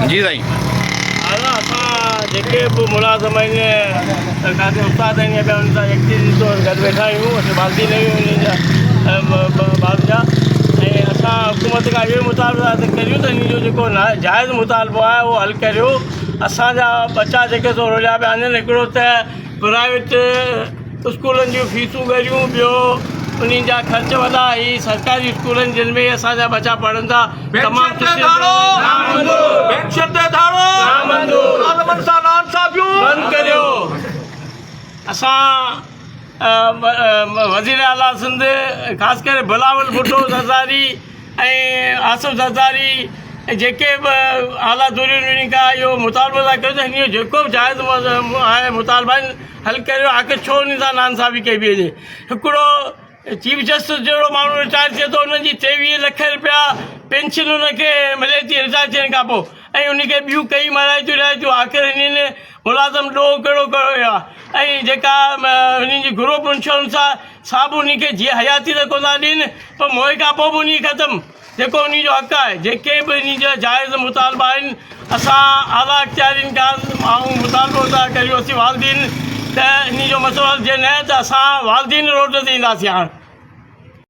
جي سائين. اعليٰ اسان جيڪي به ملازم آهن سرڪار جا استاد آهن يا ٻيا انهن سان يڪجهتي طور گڏ ويٺا آهيون اسين والدين آهيون انهن جا ٻارن جا ۽ اسان حڪومت کان اهو مطالبو ٿا ڪريون ته انهن جو جيڪو جائز مطالبو آهي اهو حل ڪريو اسان جا ٻچا جيڪي سو روليا پيا وڃن هڪڙو ته پرائيويٽ اسڪولن جون فيسون ڳريون ٻيو انهن جا خرچ وڏا هي سرڪاري اسڪولن جن ۾ اسان جا ٻچا پڙهن ٿا تمام بند ڪريو اسان وزير اعليٰ سنڌ خاص ڪري بلاول ڀٽو زرداري ۽ آصف زرداري ۽ جيڪي به اعليٰ ڌريون انهن کان اهو مطالبو ٿا ڪيون ته هن جو جيڪو به جائز آهي مطالبا آهن حل ڪريو آخر ڇو انهن سان ناانصافي ڪئي پئي وڃي هڪڙو چيف جسٽس جهڙو ماڻهو رٽائر ٿئي ٿو انهن جي 23 لک رپيا پينشن ان کي ملي ٿي رٽائر ٿيڻ کان پوء ۽ ان کي ٻيون ڪئي مرايتون رعايتون آخر هنن ملازم ڏوهه ڪهڙو ڪيو آهي ۽ جيڪا هنن جي گروپ انشورنس آهي سا به انهي کي جيئن حياتي ته ڪونه ٿا ڏين پر موئي کان پوء به انهي ختم جيڪو انهي جو حق آهي جيڪي به انهي جا جائز مطالبا آهن اسان اعليٰ اختيارين کان آئون مطالبو ٿا ڪريون اسين والدين ته انهي جو مسئلو حل جي نه ته اسان والدين روڊ تي اينداسين هاڻ.